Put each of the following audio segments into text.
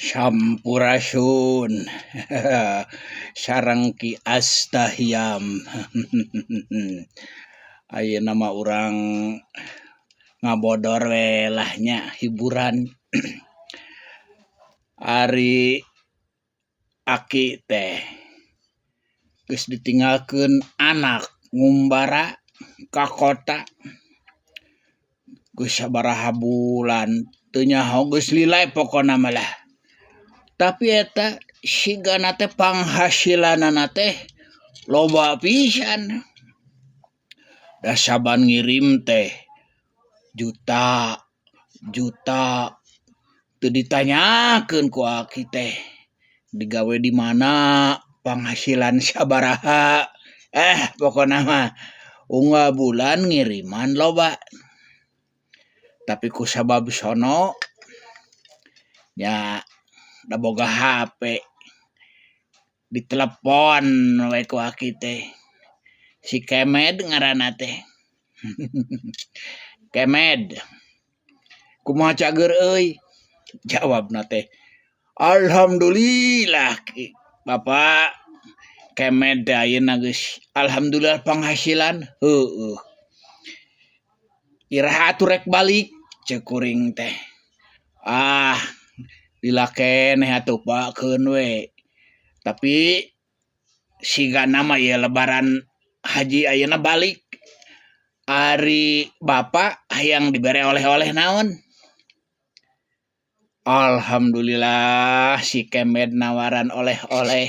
Sampurasun sareng Ki Astahyam ayeuna mah urang ngabodor we lah nya hiburan ari aki teh geus ditinggalkeun anak ngumbara ka kota geus sabaraha bulan teu nyaho geus lila pokona mah lah tapi eta sigana teh panghasilanana teh loba pisan da saban ngirim teh juta juta teu ditanyakeun ku aki teh digawe di mana panghasilan sabaraha pokona mah unggal bulan ngiriman loba tapi kusabab sono nya da boga hape ditelepon we ku aki teh si Kemed ngaranna teh Kemed kumaha cageur euy jawabna teh alhamdulillah Bapak Kemed teh ayeuna geus alhamdulillah panghasilan heueuh iraha atuh rek balik ceuk kuring teh ah lila keneh atuh Pak keun we tapi sigana mah ieu lebaran haji ayeuna balik ari Bapa hayang dibere oleh-oleh naon alhamdulillah si Kemed nawaran oleh-oleh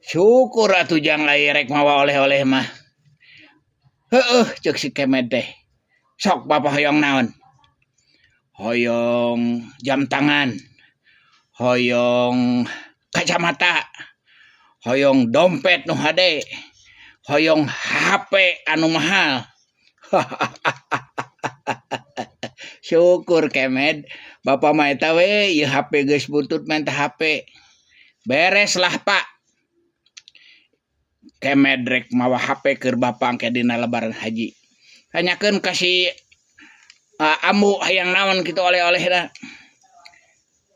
syukur atuh jang aya rek mawa oleh-oleh mah heueuh ceuk si Kemed teh sok Bapa hoyong naon hoyong jam tangan hoyong kacamata hoyong dompet nu hade hoyong hape anu mahal syukur Kemed Bapa mah eta we ieu hape geus butut menta hape beres lah Pak Kemed rek mawa hape keur Bapa engke dina lebaran haji tanyakeun ka si ambu hayang naon kitu oleh-olehna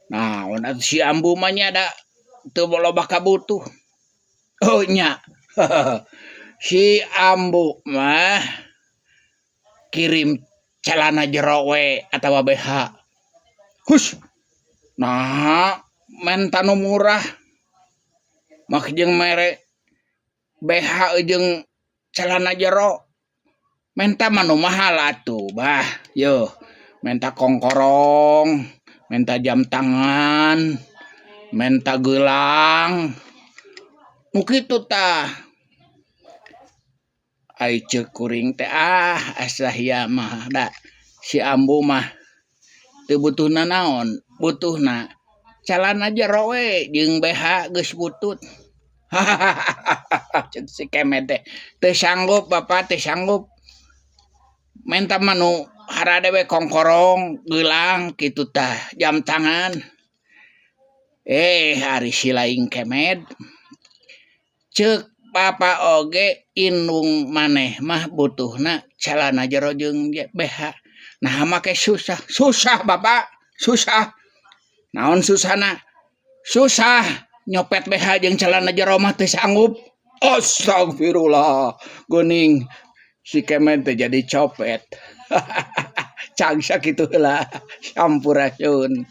naon atuh si ambu mah nya da teu loba kabutuh oh nya si ambu mah kirim celana jero we atawa BH hus naha menta nu murah make jeung mere BH jeung celana jero menta mah nu mahal atuh bah yeuh menta kongkorong menta jam tangan menta gelang nu kitu tah ai ceuk kuring teh ah asa mah da si ambu mah teu butuhna naon butuhna calana jero we jeung BH geus butut hahaha ceuk si Kemed teh teu sanggup Bapa teu sanggup menta mah nu harade we kongkorong gelang kitu tah jam tangan ari si laing Kemed ceuk Bapa oge indung maneh mah butuhna calana jero jeung BH naha make susah susah Bapa susah naon susahna susah nyopet BH jeung calana jero mah teu sanggup astagfirullah geuning si Kemed teh jadi copet hahaha cag sakitu heula sampurasun.